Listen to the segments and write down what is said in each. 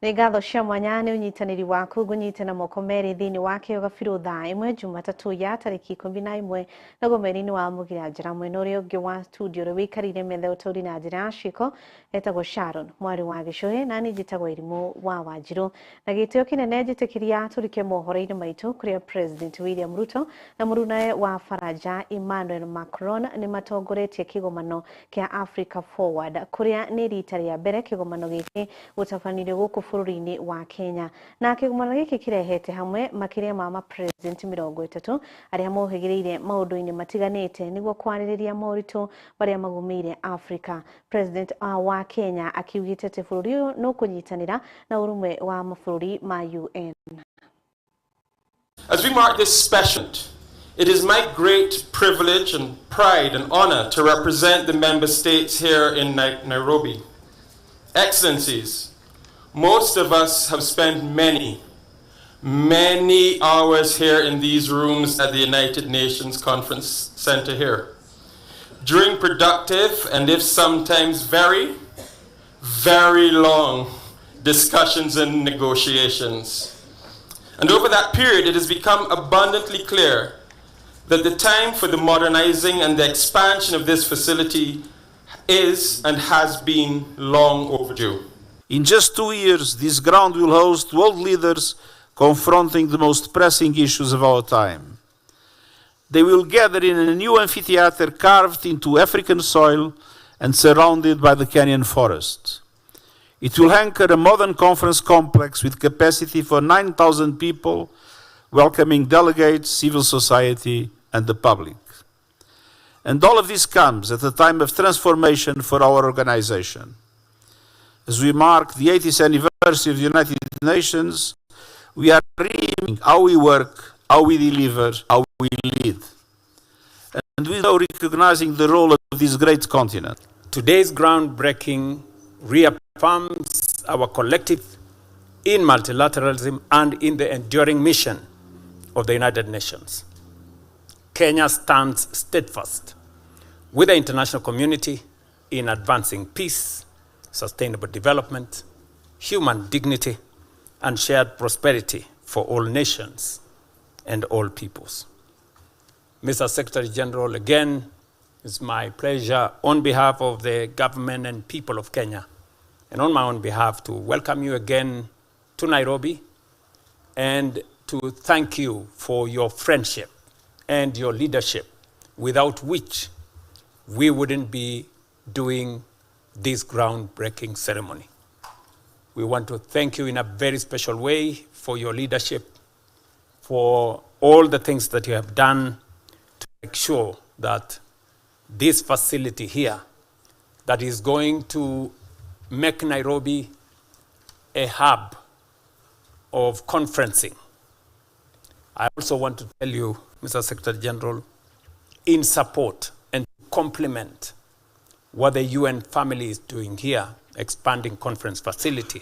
Nĩ ngatho cia mwanya nĩ ũnyitanĩri waku ngũnyite na moko merĩ thĩinĩ wa kĩo gabirũ thaa ĩmwe Jumatatũ ya tarĩki 11 naguo mweri-inĩ wa Mũgira njĩra mwena ũrĩa ũngĩ wa studio ũrĩa wĩikarĩire metha ya ũtaũri na njĩra ya ciĩko etagwo Sharon mwarĩ wa Gĩcũhĩ na niĩ njĩtagwo Irimũ wa Wanjirũ na gĩtĩo kĩnene njĩtĩkĩria tũrike mohoro-inĩ maitũ kũrĩa President William Ruto na mũrunae wa Faranja Emmanuel Macron nĩ matongoretie kĩgomano kĩa Africa Forward kũrĩa nĩ rita rĩa mbere kĩgomano gĩkĩ gũtabanirio gũkũ bũrũri-inĩ wa Kenya na kĩgomano gĩkĩ kĩrehete hamwe makĩria ma ma-president 30 arĩa mohĩgĩrĩire maũndũ-inĩ matiganĩte nĩguo kwarĩrĩria moritũ marĩa magũmĩire Africa. President wa Kenya akiugĩte atĩ bũrũri ũyũ nũkũnyitanĩra na ũrũmwe wa mabũrũri ma UN. As we mark this special, it is my great privilege and pride and honor to represent the member states here in Nairobi. Excellencies, most of us have spent many, many hours here in these rooms at the United Nations Conference Center here, during productive and if sometimes very, very long discussions and negotiations. And over that period, it has become abundantly clear that the time for the modernizing and the expansion of this facility is and has been long overdue. In just 2 years, this ground will host world leaders confronting the most pressing issues of our time. They will gather in a new amphitheater carved into African soil and surrounded by the Kenyan forest. It will anchor a modern conference complex with capacity for 9,000 people, welcoming delegates, civil society, and the public. And all of this comes at a time of transformation for our organization. As we mark the 80th anniversary of the United Nations, we are reimagining how we work, how we deliver, how we lead. And we are recognizing the role of this great continent. Today's groundbreaking reaffirms our collective in multilateralism and in the enduring mission of the United Nations. Kenya stands steadfast with the international community in advancing peace, sustainable development, human dignity, and shared prosperity for all nations and all peoples. Mr. Secretary General, again, it's my pleasure on behalf of the government and people of Kenya, and on my own behalf, to welcome you again to Nairobi and to thank you for your friendship and your leadership, without which we wouldn't be doing this groundbreaking ceremony. We want to thank you in a very special way for your leadership, for all the things that you have done to make sure that this facility here that is going to make Nairobi a hub of conferencing. I also want to tell you, Mr. Secretary General, in support and complement what the UN family is doing here, expanding conference facility.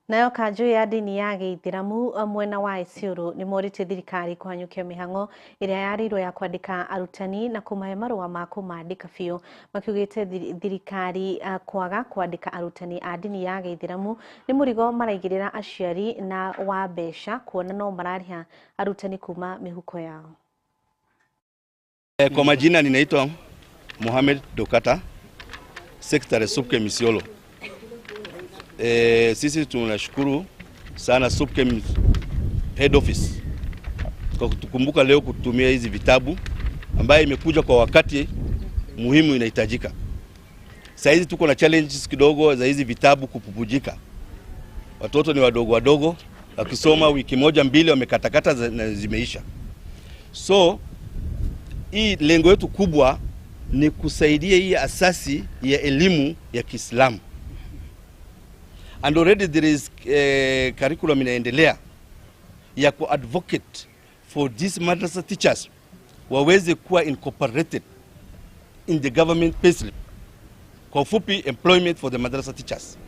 Nayo kanjũ ya ndini ya gĩithĩramu mwena wa Isiolo nĩ morĩtie thirikari kũhanyũkia mĩhang'o ĩrĩa yarĩirwo ya kwandĩka arutani na kũmahe marũa ma kũmandĩka biũ. Makiugĩte thirikari kwaga kwandĩka arutani a ndini ya gĩithĩramu nĩ mũrigo maraigĩrĩra aciari na wa mbeca kuona no mararĩha arutani kuma mĩhuko yao. Kwa majina ninaitwa Mohamed Dokata, Secretary SUPKEM Isiolo. Sisi tunashukuru sana SUPKEM Head Office kwa kutukumbuka leo kutumia hizi vitabu ambayo imekuja kwa wakati muhimu inahitajika. Saa hizi tuko na challenges kidogo za hizi vitabu kupupujika. Watoto ni wadogo wadogo, wakisoma wiki moja mbili wamekatakata na zimeisha. So hii lengo yetu kubwa ni kusaidia hii asasi ya elimu ya Kiislamu. And already there is curriculum inaendelea ya ku-advocate for these madrasa teachers waweze kuwa incorporated in the government payslip. Kwa ufupi, employment for the madrasa teachers.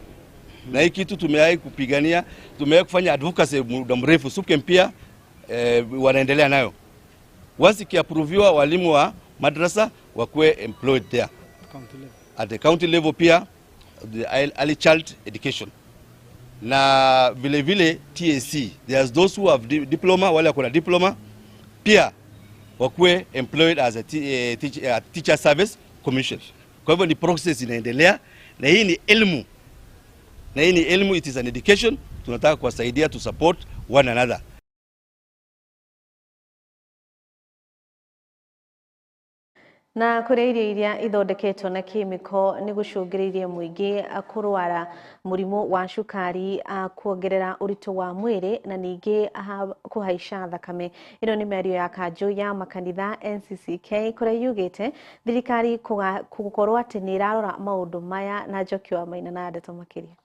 Na hii kitu tumewahi kupigania, tumewahi kufanya advocacy muda mrefu, SUPKEM pia wanaendelea nayo. Once ikiapproviwa, walimu wa madrasa wakuwe employed there. At the county level pia the early child education na vile vile TSC. There's those who have diploma, wale wako na diploma pia wakuwe employed as a teacher service commission. Kwa hivyo ni process inaendelea, na hii ni elimu, na hii ni elimu, it is an education. Tunataka kuwasaidia to support one another. Na kũrĩa irio iria ithondeketwo na kĩmĩko nĩ gũcũngĩrĩirie mũingĩ kũrwara mũrimũ wa cukari, kuongerera ũritũ wa mwĩrĩ na ningĩ kũhaica thakame. Ĩno nĩ mĩario ya kanjũ ya makanitha NCCK kũrĩa yugĩte thirikari gũkorwo atĩ nĩ ĩrarora maũndũ maya. Na Njoki wa Maina na ndeto makĩria.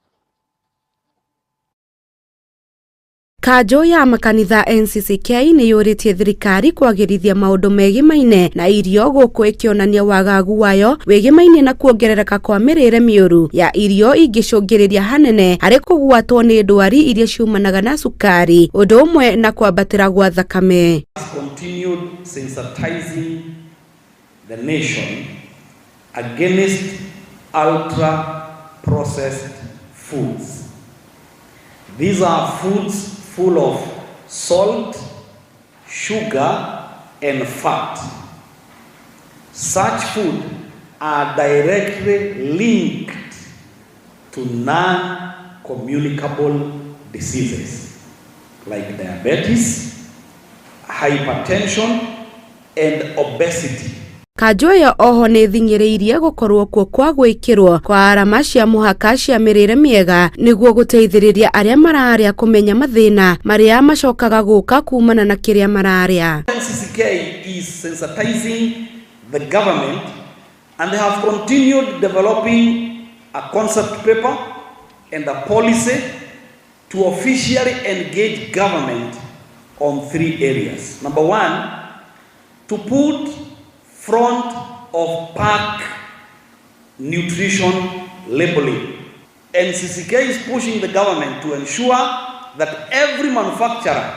Kanjũ ya makanitha NCCK nĩ yũrĩtie thirikari kwagĩrithia maũndũ megimaine na irio gũkũ ĩkĩonania wagagu wayo wĩgimaine na kuongerereka kwa mĩrĩre mĩũru ya irio ingĩcũngĩrĩria hanene harĩ kũgwatwo nĩ ndwari iria ciumanaga na cukari ũndũ ũmwe na kwambatĩra gwa thakame. Continued sensitizing the nation against ultra processed foods. These are foods full of salt, sugar, and fat. Such food are directly linked to non-communicable diseases like diabetes, hypertension, and obesity. Kanjũ ĩyo oho nĩ ĩthing'ĩrĩirie gũkorwo kuo kwa gwĩkĩrwo kwa arama cia mũhaka cia mĩrĩre mĩega nĩguo gũteithĩrĩria arĩa mararĩa kũmenya mathĩna marĩa macokaga gũka kumana na kĩrĩa mararĩa. NCCK is sensitizing the government and they have continued developing a concept paper and a policy to officially engage government on three areas. Number one, to put front of pack nutrition labeling. NCCK is pushing the government to ensure that every manufacturer,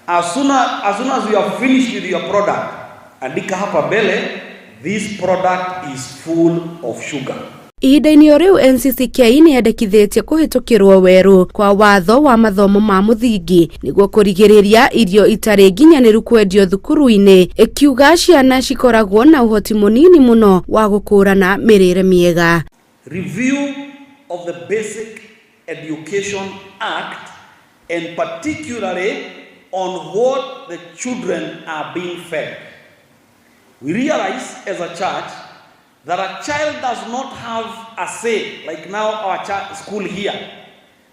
as soon as you are finished with your product, andika hapa mbele, this product is full of sugar. Ihinda-inĩ o rĩu NCCK nĩ yendekithĩtie kũhĩtũkĩrwo werũ kwa watho wa mathomo ma mũthingi nĩguo kũrigĩrĩria irio itarĩ nginyanĩru kwendio thukuru-inĩ, ĩkiuga ciana cikoragwo na ũhoti mũnini mũno wa gũkũrana mĩrĩre mĩega. Review of the Basic Education Act and particularly on what the children are being fed. We realize as a church that a child does not have a say, like now our school here.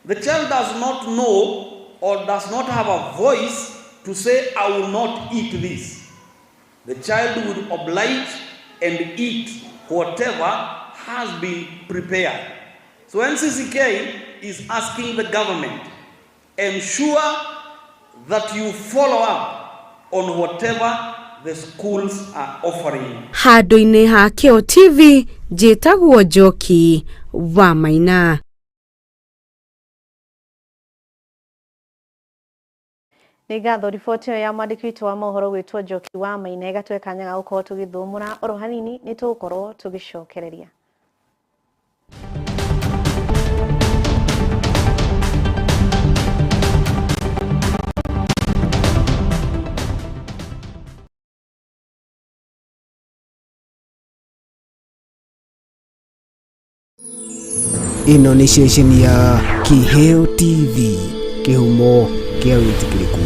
The child does not know or does not have a voice to say, I will not eat this. The child would oblige and eat whatever has been prepared. So NCCK is asking the government, ensure that you follow up on whatever the schools are offering. Handũ-inĩ ha Kĩo TV, njĩtagwo Njoki wa Maina. Nĩ ngatho riboti ĩyo ya mwandĩki witũ wa mohoro gwĩtwo Njoki wa Maina ĩgatũhe kanya ga gũkorwo tũgĩthũmũra oro hanini, nĩ tũgũkorwo tũgĩcokereria. Ĩno nĩ ceceni ya Kĩheo TV, kĩhumo kĩa wĩtĩkĩrĩku.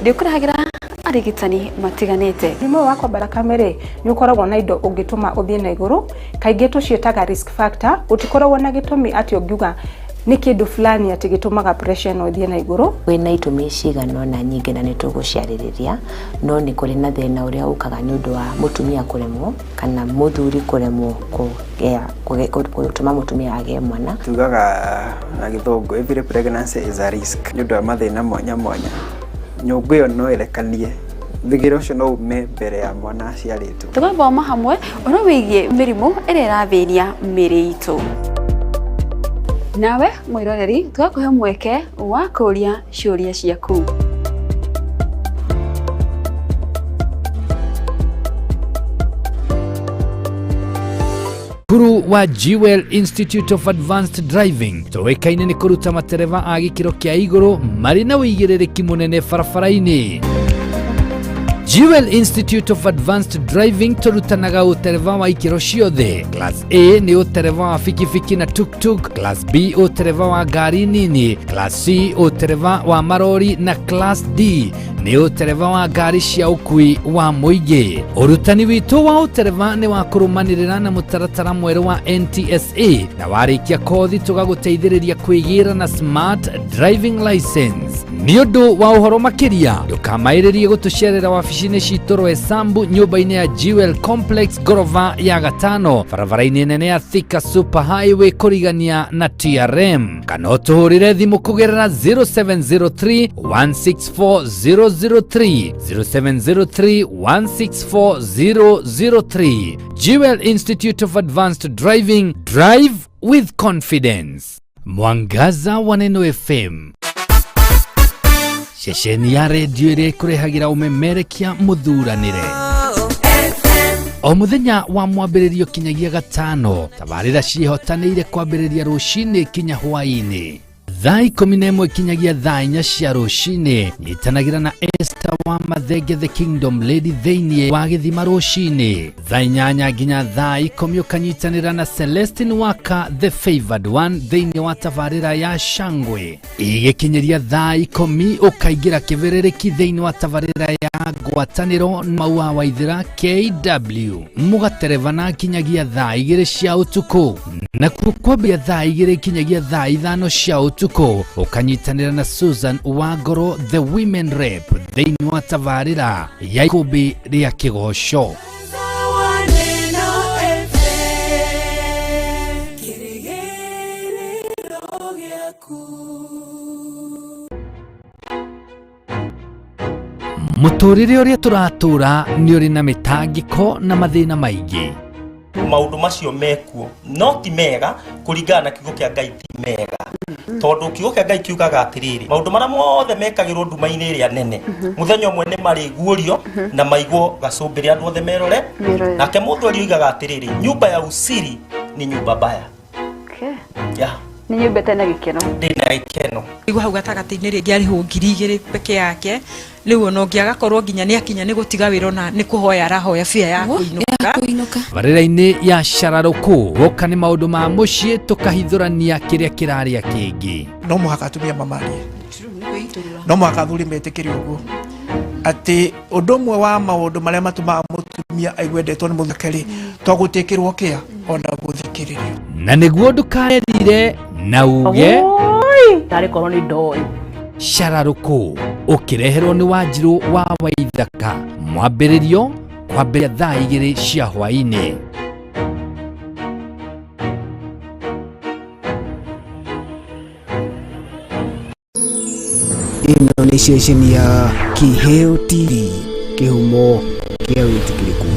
Ndĩkũrehagĩra arigitani matiganĩte. Mũrimũ wa kwambara kamere nĩ ũkoragwo na indo ũngĩtũma ũthiĩ na igũrũ, kaingĩ tũciĩtaga risk factor. Gũtikoragwo na gĩtũmi atĩ ũngiuga nĩ kĩndũ fulani atĩ gĩtũmaga pressure ĩno ĩthiĩ na igũrũ. Kwĩna itũmi cigana ũna nyingĩ na nĩ tũgũciarĩrĩria, no nĩ kũrĩ na thĩna ũrĩa ũkaga nĩ ũndũ wa mũtumia kũremwo kana mũthuri kũremwo gũtũma mũtumia agĩe mwana. Tugaga na gĩthũngũ every pregnancy is a risk nĩ ũndũ wa mathĩna mwanya mwanya. Nyũngũ ĩyo no ĩrekanie thigĩra ũcio no ume mbere ya mwana aciarĩtwo. Tũgathoma hamwe ũhoro wĩgiĩ mĩrimũ ĩrĩa ĩrathĩnia mĩĩrĩ itũ. Nawe mwĩroreri tũgakũhe mweke wa kũũria ciũria ciaku. Cukuru wa Jewel Institute of Advanced Driving tũĩkaine nĩ kũruta matereba a gĩkĩro kĩa igũrũ marĩ na ũigĩrĩrĩki mũnene barabara-inĩ. Jewel Institute of Advanced Driving tũrutanaga ũtereba wa ikĩro ciothe. Class A nĩ ũtereba wa bikibiki na tuktuk, Class B ũtereba wa ngari nini, Class C ũtereba wa marori na Class D nĩ ũtereba wa ngari cia ũkui wa mũingĩ. Ũrutani witũ wa ũtereba nĩ wa kũrũmanĩrĩra na mũtaratara mwerũ wa NTSA na warĩkia kothi tũgagũteithĩrĩria kwĩgĩra na smart driving license. Nĩ ũndũ wa ũhoro makĩria ndũkamaĩrĩrie gũtũcerera wabici-inĩ citũ Roysambu nyũmba-inĩ ya Jewel Complex ngorova ya gatano barabara-inĩ nene ya Thika Super Highway kũrigania na TRM, kana ũtũhũrĩre thimũ kũgerera 0703 164 003 0703 164 003. Jewel Institute of Advanced Driving, drive with confidence. Mwangaza wa Neno FM, ceceni ya redio ĩrĩa ĩkũrehagĩra ũmemerekia mũthuranĩre o mũthenya wa mwambĩrĩrio kinyagia gatano. Tabarĩra ciĩhotanĩire kwambĩrĩria rũcinĩ kinya hwaĩ-inĩ thaa 11 kinyagia thaa 4 cia rũcinĩ. Nyitanagĩra na Esther wa Mathenge the Kingdom Lady thĩinĩ wa gĩthima rũcinĩ thaa 8 nginya thaa 10, ũkanyitanĩra na Celestine Waka the Favored One thĩinĩ wa tabarĩra ya Shangwe. Igĩkinyĩria thaa 10 ũkaingĩra kĩbĩrĩrĩki thĩinĩ wa tabarĩra ya ngwatanĩro Maua Waithĩra KW, mũgaterebana kinyagia thaa 2 cia ũtukũ. Nakuo kwambia thaa 2 kinyagia thaa 5 cia ũtukũ ũkanyitanĩra na Susan Wangoro the Women Rep thĩinĩ wa tabarĩra ya ikũmbĩ rĩa kĩgoco. Mũtũrĩre ũrĩa tũratũra nĩ ũrĩ na mĩtangĩko na mathĩna maingĩ. Maũndũ macio mekuo no ti mega kũringana na kiugo kĩa Ngai, ti mega tondũ kiugo kĩa Ngai kiugaga atĩrĩrĩ, maũndũ marĩa mothe mekagĩrwo nduma-inĩ ĩrĩa nene mũthenya ũmwe nĩ marĩguũrio na maigwo gacũmbĩrĩ andũ othe merore. Nake mũthuri oigaga atĩrĩrĩ, nyumba ya usiri ni nyumba mbaya. Yeah. Nĩ nyũmba ĩtarĩ na gĩkeno. Ndĩ na gĩkeno. Igua hau gatagatĩ-inĩ rĩngĩ arĩhwo 2000 peke yake, rĩu ona ũngĩ agakorwo nginya nĩ akinya nĩ gũtiga wĩra ona nĩ kũhoya arahoya bia ya kũinũka. Barĩra-inĩ ya cararũkũ woka nĩ maũndũ ma mũciĩ tũkahithũrania kĩrĩa kĩrarĩa kĩngĩ. No mũhaka atumia mamarie, no mũhaka athuri metĩkĩre ũguo atĩ ũndũ ũmwe wa maũndũ marĩa matũmaga mũtumia aigue endetwo nĩ mũthake rĩ, to gũtĩkĩrwo kĩa ona gũthikĩrĩrio. Na nĩguo ndũkaerire na uge tarĩ korwo nĩ ndoĩ. Cararũkũ ũkĩreherwo nĩ Wanjirũ wa Waithaka, mwambĩrĩrio kwambĩrĩria thaa 2 cia hwaĩ-inĩ. Ĩno nĩ ceceni ya Kiheo TV, kĩhumo kĩa wĩtĩkĩrĩku.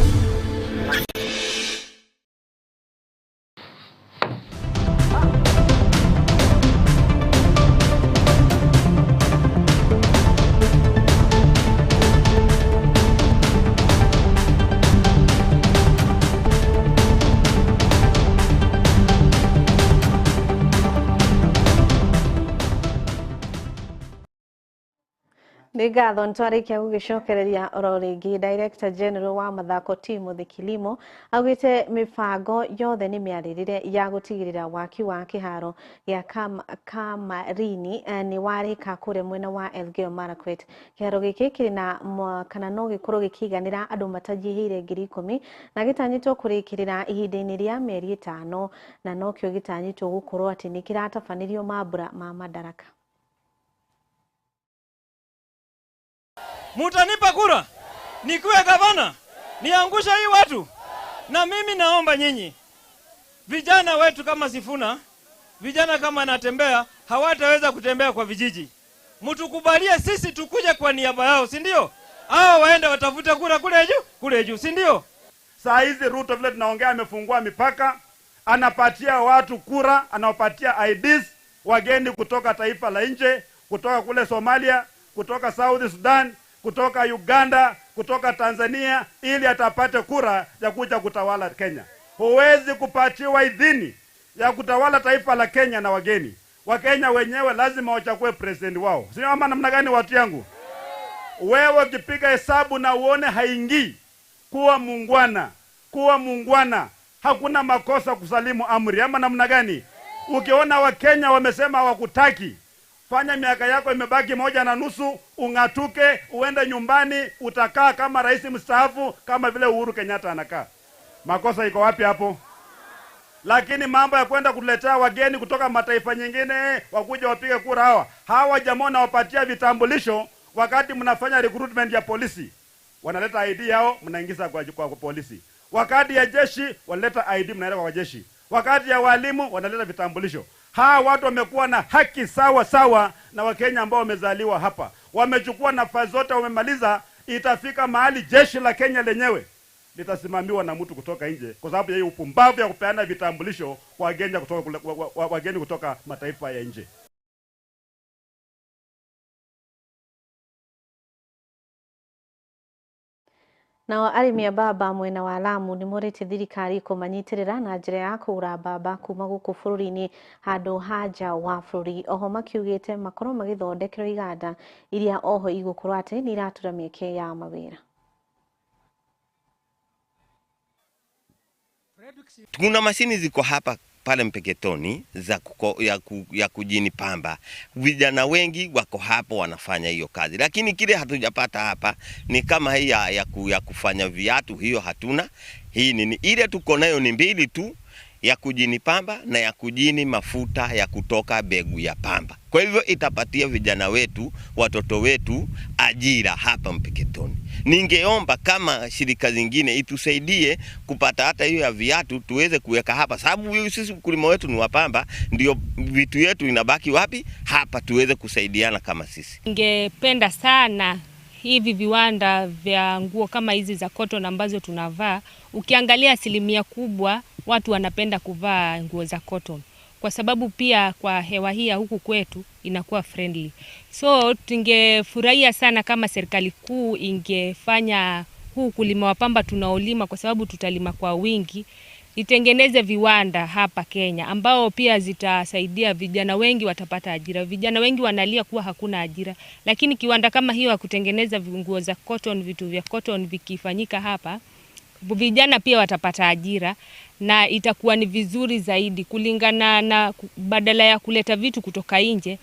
Nĩ ngatho nĩtwarĩkia gũgĩcokereria oro rĩngĩ. Director General wa mathako Timothy Kilimo augĩte mĩbango yothe nĩ mĩarĩrĩre ya gũtigĩrĩra waki wa kĩharo gĩa Kamarini nĩ warĩka kũrĩa mwena wa Elgeyo Marakwet. Kĩharo gĩkĩ kĩrĩ na kana no gĩkorwo gĩkĩiganĩra andũ matanyihĩire 10,000 na gĩtanyĩtwo kũrĩkĩrĩra ihinda-inĩ rĩa mĩeri 5 na nokĩo gĩtanyĩtwo gũkorwo atĩ nĩ kĩratabanĩrio mambura ma Madaraka. Mutanipa kura nikuwe gavana niangusha hii watu. Na mimi naomba nyinyi vijana wetu kama Sifuna, vijana kama Natembea hawataweza kutembea kwa vijiji. Mtukubalie sisi tukuje kwa niaba yao, si ndio? Hao waende watafute kura kule juu, si ndio? Saa hizi Ruto vile tunaongea amefungua mipaka, anapatia watu kura, anawapatia IDs wageni kutoka taifa la nje, kutoka kule Somalia, kutoka South Sudan, kutoka Uganda, kutoka Tanzania, ili atapate kura ya kuja kutawala Kenya. Huwezi kupatiwa idhini ya kutawala taifa la Kenya na wageni. Wakenya wenyewe lazima wachague president wao. Sio ama namna gani watu yangu? Wewe ukipiga hesabu na uone haingii, kuwa muungwana, kuwa muungwana. Hakuna makosa kusalimu amri ama namna gani? Ukiona Wakenya wamesema hawakutaki, fanya miaka yako imebaki 1.5, ungatuke, uende nyumbani, utakaa kama rais mstaafu kama vile Uhuru Kenyatta anakaa. Makosa iko wapi hapo? Lakini mambo ya kwenda kuletea wageni kutoka mataifa nyingine wakuja wapige kura hawa. Hawa jamaa wapatia vitambulisho wakati mnafanya recruitment ya polisi. Wanaleta ID yao mnaingiza kwa polisi. Wakati ya jeshi wanaleta ID mnaleta kwa jeshi. Wakati ya walimu wanaleta vitambulisho. Hawa watu wamekuwa na haki sawa sawa na Wakenya ambao wamezaliwa hapa. Wamechukua nafasi zote, wamemaliza. Itafika mahali jeshi la Kenya lenyewe litasimamiwa na mtu kutoka nje kwa sababu ya upumbavu ya kupeana vitambulisho kwa wageni kutoka mataifa ya nje. Nao arĩmi a mbamba mwena wa Lamu nĩ morĩtie thirikari kũmanyitĩrĩra na njĩra ya kũgũra mbamba kuma gũkũ bũrũri-inĩ handũ ha nja wa bũrũri. Oho makiugĩte makorwo magĩthondekerwo iganda iria oho igũkorwo atĩ nĩ iratura mĩeke ya mawĩra. Kuna mashini ziko hapa pale Mpeketoni za ya kujini pamba. Vijana wengi wako hapo wanafanya hiyo kazi. Lakini kile hatujapata hapa ni kama hii ya kufanya viatu, hiyo hatuna. Hii nini? Ile tuko nayo ni mbili tu, ya kujini pamba na ya kujini mafuta ya kutoka begu ya pamba. Kwa hivyo itapatia vijana wetu, watoto wetu ajira hapa Mpeketoni. Ningeomba kama shirika zingine itusaidie kupata hata hiyo ya viatu tuweze kuweka hapa. Sababu sisi mkulima wetu ni wapamba, ndio vitu yetu inabaki wapi? Hapa tuweze kusaidiana kama sisi. Ningependa sana hivi viwanda vya nguo kama hizi za cotton ambazo tunavaa. Ukiangalia asilimia kubwa watu wanapenda kuvaa nguo za cotton kwa sababu pia kwa hewa hii ya huku kwetu inakuwa friendly. So tungefurahia sana kama serikali kuu ingefanya huu kulima wa pamba tunaolima, kwa sababu tutalima kwa wingi, itengeneze viwanda hapa Kenya ambao pia zitasaidia vijana wengi watapata ajira. Vijana wengi wanalia kuwa hakuna ajira, lakini kiwanda kama hiyo ya kutengeneza nguo za cotton, vitu vya cotton vikifanyika hapa, vijana pia watapata ajira na itakuwa ni vizuri zaidi kulingana na badala ya kuleta vitu kutoka nje.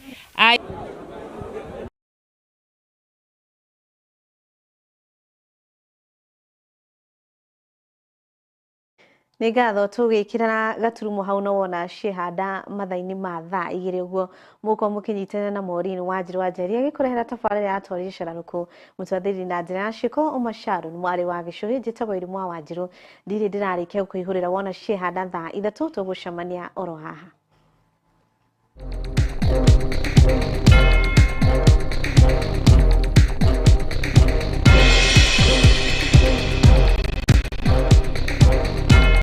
Nĩ ngatho tũgĩkĩra gaturumo hau no wona ciehanda mathaa-inĩ ma thaa 2 ũguo mũkorwo mũkĩnyitana na Maureen Wanjiru wa Njeri agĩkũrehera tabarĩra ya Twaria Cararuku. Mũtwathĩri na njĩra ya ciĩko Ũma Sharon mwarĩ wa Gĩcũhĩ, njĩtagwo Irimũ wa Wanjiru, ndirĩ ndĩrarĩkia gũkũihũrĩra wona ciehanda thaa 3 tũgũcemania oro haha.